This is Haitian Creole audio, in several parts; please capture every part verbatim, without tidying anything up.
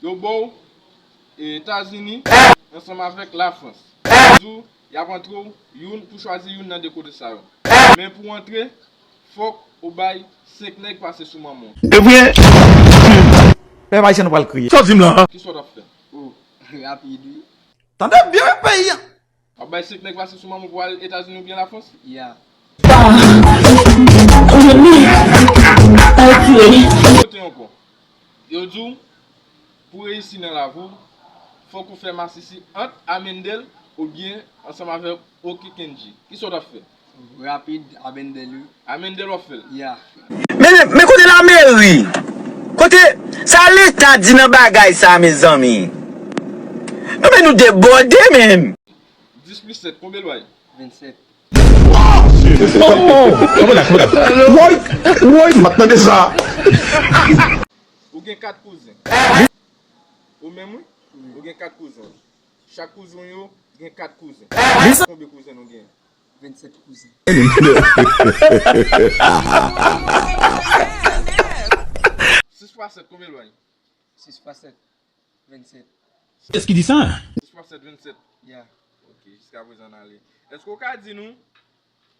Yo ba w, e, Etazini ansanm avèk Lafrans. Yo di w y ap antre w youn pou chwazi youn nan de kote sa yo. Men pou w antre, fòk ou bay senk nèg pase sou manman w. Ebyen, pèp ayisyen, nou pral kriye. Sa w di m la? Kisa w t ap fè? Oh, rapid, wi. Tande byen, wi, peyi a. W ap bay senk nèg pase sou manman w pou al Etazini oubyen Lafrans? Ya. Kote ankò? Yo di w, pou w reyisi nan lavi w, fòk ou fè masisi ant Amendel oubyen ansanm avèk Oki Kenji. Kisa w t ap fè? Rapid, Amendel, wi. Amendel w ap fè l? Ya. Men, men kote lameri? Kote sa leta di nan bagay sa, mezanmi? Non, men nou debòde menm. Dis plis sèt, konbyen l bay? Vennsèt. Oh, oh, oh, oh, oh, oh, oh. Woy, woy, m ap tande sa. Ou gen kat kouzen. Ou menm, wi. Ou gen kat kouzen. Chak kouzen w yo gen kat kouzen. Konbyen kouzen nou gen? Vennsèt kouzen. Sis fwa sèt, konbyen l bay? Sis fwa sèt, vennsèt. Qu'est-ce qu'il dit ça? Sis fwa sèt, vennsèt. Ya. Ok, jiskaprezan n ale. Èske w ka di nou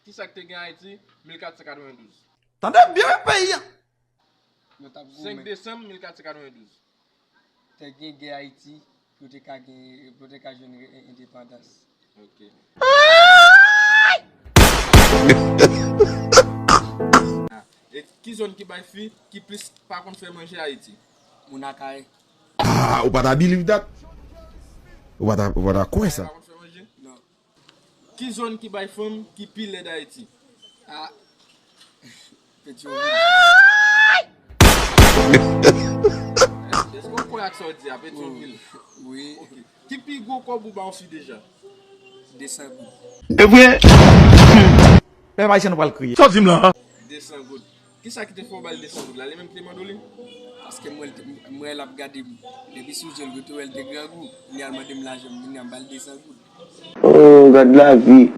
kisa k te gen Ayiti mil kat san katrevendouz? Tande byen, wi, peyi a. Yo t ap goumen. Senk desanm mil kat san katrevendouz. Te gen gè Ayiti pou te ka gen, pou te ka jwenn re-, endepandans. Ok. E ki zòn ki bay fi ki plis pa konn fè manje Ayiti? Moun Akayè. Ah, ou pa ta believe that? Ou pa ta, ou pa ta kwè sa? Pa konn fè manje? Non. Ki zòn ki bay fanm ki pi lèd Ayiti? Ah. Petyonvil. Èske w kwè ak sa w di a, Petyonvil? Wi. Ok. Ki pi gwo kòb ou ba yon fi deja? Desan goud. Ebyen, pèp ayisyen, nou pral kriye. Sa w di m la? Desan goud. Kisa ki te fè w ba l desan goud la? Li menm ki te mande w li? Paske m wè l te, m wè l ap gade m. Depi sou je l, yo te wè l te grangou. Kounye a l mande m lajan m, kounye a m ba l desan goud. Oh, gad lavi.